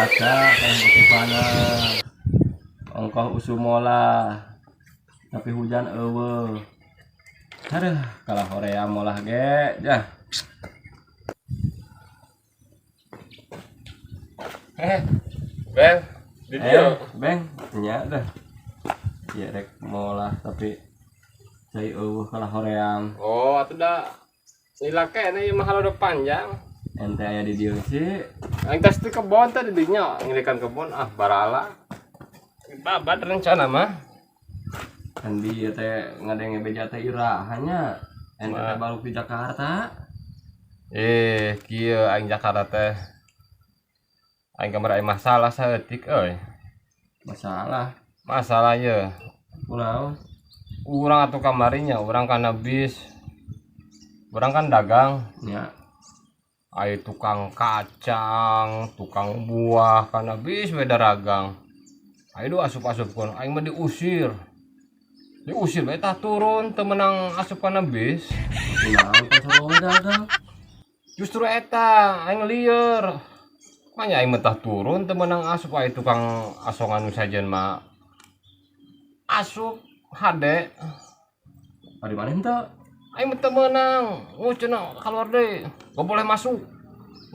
Cuaca kan begitu panas. Ongkoh usum molah. Tapi hujan euweuh. Aduh, kalah hoream molah ge, jah. Eh, Beng, di dia. Beng, nya dah. Ya rek molah tapi cai euweuh kalah hoream. Oh, atuh da lila keneh ieu mah udah panjang. Ente aya di dieu sih. Aing tas di kebon tadi dinya, ngirikan kebon ah barala. Babat rencana mah. Kan dia teh ngadenge beja teh iraha nya. Ente teh baru di Jakarta. Eh, kieu aing Jakarta teh. Aing kamar aing masalah saeutik euy. Masalah. Masalah ye. Kunaon? Urang atuh kamarinya, urang kana bis. Urang kan dagang. Nya. Ai tukang kacang, tukang buah kana bis we daragang. Ai du asup-asupkeun, aing mah diusir. Diusir we tah turun teu meunang asup kana bis. Kunaon teh sarua dagang? Justru eta aing lieur. Manya aing mah tah turun teu meunang asup ai tukang asongan nu sajen mah asup hade. Ari maneh henteu? Aing mah teu meunang. Oh cenah keluar deui. Nggak boleh masuk.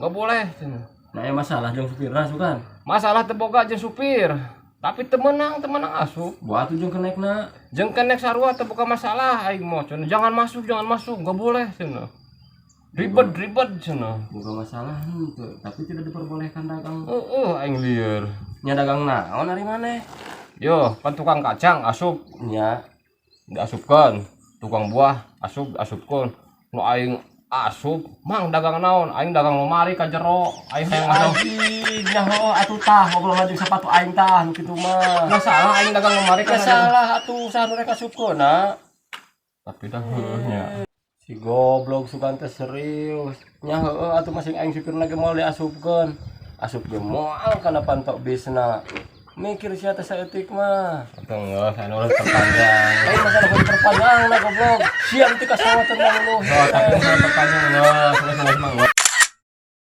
Nggak boleh cenah. Nah, aya masalah jeung supirna sukan. Masalah teu boga jeung supir. Tapi teu meunang asup. Buat tuh jeung kenekna. Jeung kenek sarua teu boga masalah aing mah cenah. Jangan masuk, nggak boleh cenah. Ribet cenah. Boga masalah henteu, tapi tidak diperbolehkan dagang. Heeh, aing lieur. Nya dagang naon ari maneh? Yo, pan tukang kacang asup. Nya diasupkeun. Tukang buah asup asupkeun. Nu aing asup, mang dagang naon? Aing dagang lomari ka jero. Aing hayang masuk. Anjing, nyaho atuh tah ngobrol jeung sepatu aing tah nu kitu mah. Masalah aing dagang lomari ka jero. Salah atuh saha nu rek asupkeunna. Tapi dah heueuh nya. Si goblok sugan teh serius. Nya heueuh atuh masing aing supirna ge moal diasupkeun. Asup ge moal kana pantok bisna. Mikir sia teh saeutik mah. Atuh geus anu ulah terpanjang. Lain masalah kudu terpanjang lah goblok. Siam teh kasawatan mah luluh. Oh, tapi masalah terpanjang geus, geus mah geus.